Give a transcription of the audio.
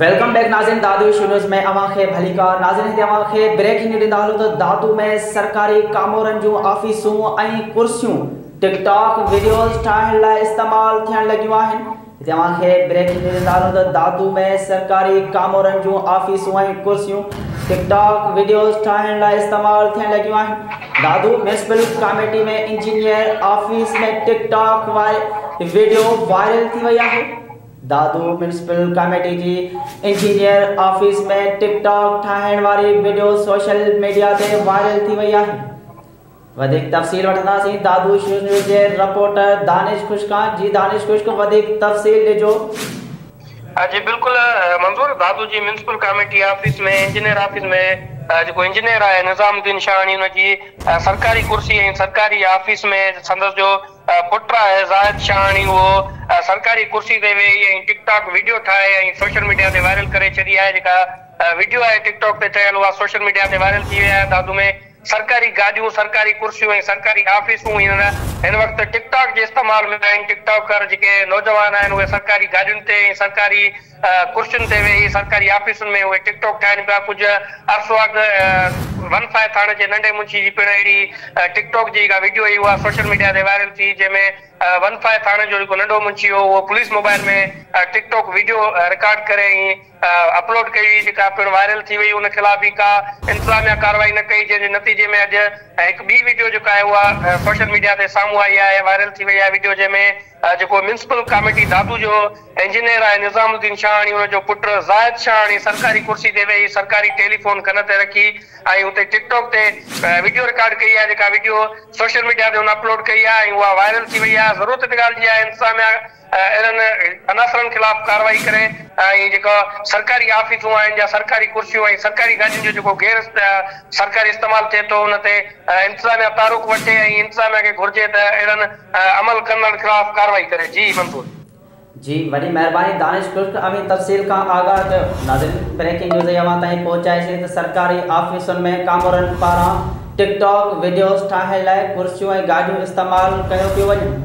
Welcome back ناظرين Dadu issue news ۾ اوهان کي ڀليڪار ناظرين هتي اوهان کي بريڪنگ نيوز ڏيندا هلون ته دادو ۾ سرڪاري ڪامورن جون آفيسون ۽ ڪرسيون ٽڪ ٽاڪ وڊيوز ٺاهڻ لاء استعمال ٿيڻ لڳيون آهن هتي اوهان کي بريڪنگ نيوز ڏيندا هلون ته دادو ۾ سرڪاري ڪامورن جون آفيسون ۽ ڪرسيون ٽڪ ٽاڪ وڊيوز ٺاهڻ لاء استعمال ٿيڻ لڳيون آهن Dadu municipal committee ۾ engineer office ۾ ٽڪ ٽاڪ واري وڊيو وائرل ٿي وئي آهي. دادو ميونسپل ڪاميٽي جي انجنيئر آفيس ۾ ٽڪ ٽاڪ ٺاهڻ واري وڊيو سوشل ميڊيا تي وائرل ٿي وئي آهي. وڌيڪ تفصيل وٺنداسين دادو اشوز نيوز جي رپورٽر دانش خشڪ کان جي دانش خشڪ وڌيڪ تفصيل ڏجو. جي بلڪل منظور دادو جي municipal committee office ۾ engineer office ۾ جيڪو انجنيئر آهي نظام الدين شاهاڻي ان جي سرڪاري ڪرسي ۽ سرڪاري آفيس ۾ سندس جو پٽ آهي زاهد شاهاڻي اهو سرڪاري ڪرسي تي ويهي ۽ ٽڪ ٽاڪ وڊيو ٺاهي ۽ سوشل ميڊيا تي وائرل ڪري ڇڏي آهي جيڪا وڊيو آهي ٽڪ ٽاڪ تي ٺهيل اها سوشل ميڊيا تي وائرل ٿي وئي آهي دادو ۾ سرڪاري گاڏيون سرڪاري ڪرسيون ۽ سرڪاري آفيسون هينئر هن وقت ٽڪ ٽاڪ جي استعمال ۾ آهن ٽڪ ٽاڪر جيڪي نوجوان آهن اهي سرڪاري گاڏين تي ۽ سرڪاري ڪرسين تي ويهي سرڪاري آفيسن ۾ اهي ٽڪ ٽاڪ ٺاهين پيا ڪجهه عرصو اڳ ون فائيو ٿاڻي جي ننڍي منشي جي پڻ اهڙي ٽڪ ٽاڪ جي جيڪا وڊيو هئي اها سوشل ميڊيا تي وائرل ٿي جنهن ۾ ون فائيو ٿاڻي جو جيڪو ننڍو منشي هو اهو police mobile ۾ TikTok video record ڪري ۽ اپلوڊ ڪئي هئي جيڪا پڻ وائرل ٿي وئي ان خلاف به ڪا انتظاميا ڪارروائي نه ڪئي جنهن جي نتيجي ۾ اڄ هڪ ٻي وڊيو جيڪا آهي اها سوشل ميڊيا تي سامهون آئي آهي وائرل ٿي وئي آهي وڊيو جنهن ۾ جيڪو ميونسپل ڪاميٽي دادو جو انجنيئر آهي نظام الدين شاهاڻي ان جو پٽ زاهد شاهاڻي سرڪاري ڪرسي تي ويهي سرڪاري ٽيليفون ڪن تي رکي ۽ اتي ٽڪ ٽاڪ تي وڊيو رڪارڊ ڪئي آهي جيڪا وڊيو سوشل ميڊيا تي هن اپلوڊ ڪئي آهي ۽ اها وائرل ٿي وئي آهي ضرورت ان ڳالهه جي آهي انتظاميا اهڙن عناصرن خلاف ڪارروائي ڪري ۽ جيڪا سرڪاري آفيسون آهن يا سرڪاري ڪرسيون ۽ سرڪاري گاڏين جو جيڪو غير سرڪاري استعمال ٿئي ٿو ان تي انتظاميا تعارف وٺي ۽ انتظاميا کي گهرجي ته اهڙن عمل ڪندڙن خلاف ڪارروائي ڪري. جي منظور. جي وڏي مهرباني دانش خشڪ اوهين تفصيل کان آگاهه ڪيو. ناظرين بريڪنگ نيوز ئي اوهان تائين پهچائي سي ته سرڪاري آفيسن ۾ ڪامورن پاران ٽڪ ٽاڪ وڊيوز ٺاهڻ لاء ڪرسيون ۽ گاڏيون استعمال ڪيو پيو وڃن.